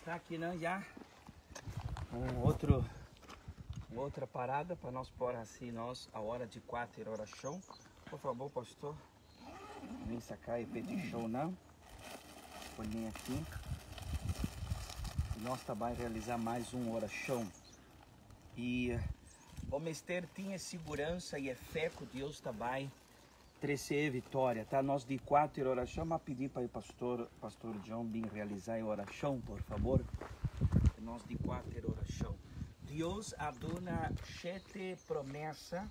Nos ta aki nan ya un otro un otra parada pa nos por haci nos a hora di cuater oracion. Por favor, pastor, ven saca e peticion nan, pone aki. Nos ta bay realisa mas un oracion. Y bo mester tin e siguransa y e fe cu Dios ta bay trece e victoria. Ta nos di cuater oracion, m'a pidi pa e pastor, pastor John bin realisa e oracion, por favor. Nos di cuater oracion. Dios a duna shete promesa,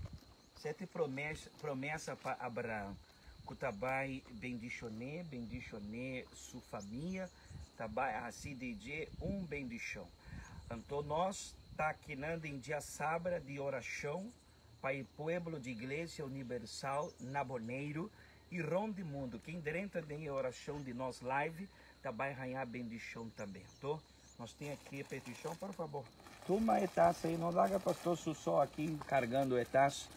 shete promesa pa Abraham, cu ta bay bendicione, bendicione su famia, ta bay haci di dje un bendicion. Anto nos ta akinan den diasabra di oracion pa e pueblo di Iglesia Universal na Boneiru i rond di mundu. Ken drenta den e orashon di nos live ta bai haña bendishon tambe. Anto, nos tin aki e petishon, por fabor, tuma e tas ei, no laga pastor su so aki kargando e tas.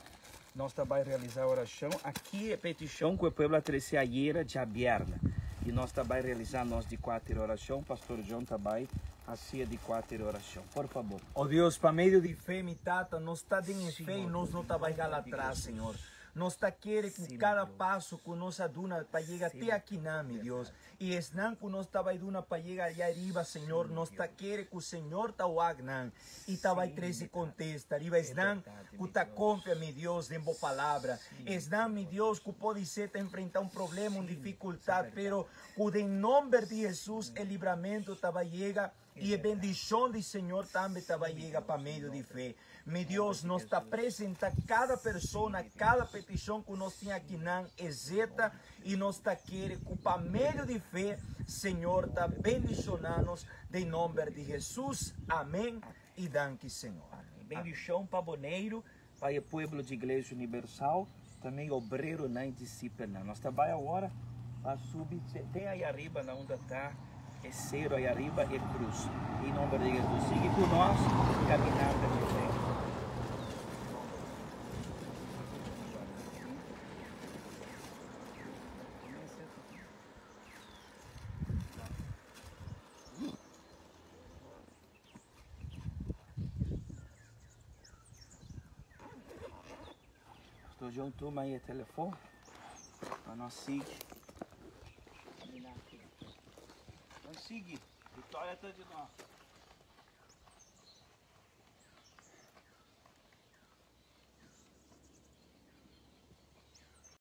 Nos ta bai realisá orashon. Aki e petishon ku e pueblo a trese ayera djabièrnè. I nos ta bai realisá nos di kuater orashon. Pastor John ta bai hasi e di kuater orashon. Por fabor. O Dios, pa medio di fe, mi Tata, nos ta den e fe i nos no ta bai hala atras, Señor. Nos ta kere ku kada paso ku nos a duna pa yega te akinan, mi Dios, i esnan ku nos ta bai duna pa yega allá riba, Señor, nos ta kere ku Señor ta wak nan i ta bai trese kontesta riba esnan ku ta konfia, mi Dios, den bo Palabra. Esnan, mi Dios, ku podisé ta enfrentá un problema, un difikultat, pero ku den nomber di Hesus e libramentu ta bai yega. I e bendishon di Señor tambe ta bai yega pa medio di fe. Mi Dios, nos ta presenta kada persona, kada petishon ku nos tin akinan e zeta, i nos ta kere ku pa medio di fe Señor ta bendishoná nos den nomber di Hesus. Amen i danki Señor. Amen. Bendishon pa Boneiru, pa e pueblo di Iglesia Universal, tambe obreronan i disipelnan. Nos ta bai awor pa subi te ai ariba na unda ta e sero ai ariba e krus. Den nomber di Jesus. Sigui ku nos kaminata di fe. Pastor João, toma aí o telefone para nós seguir. Nós seguir. Vitória está de nós.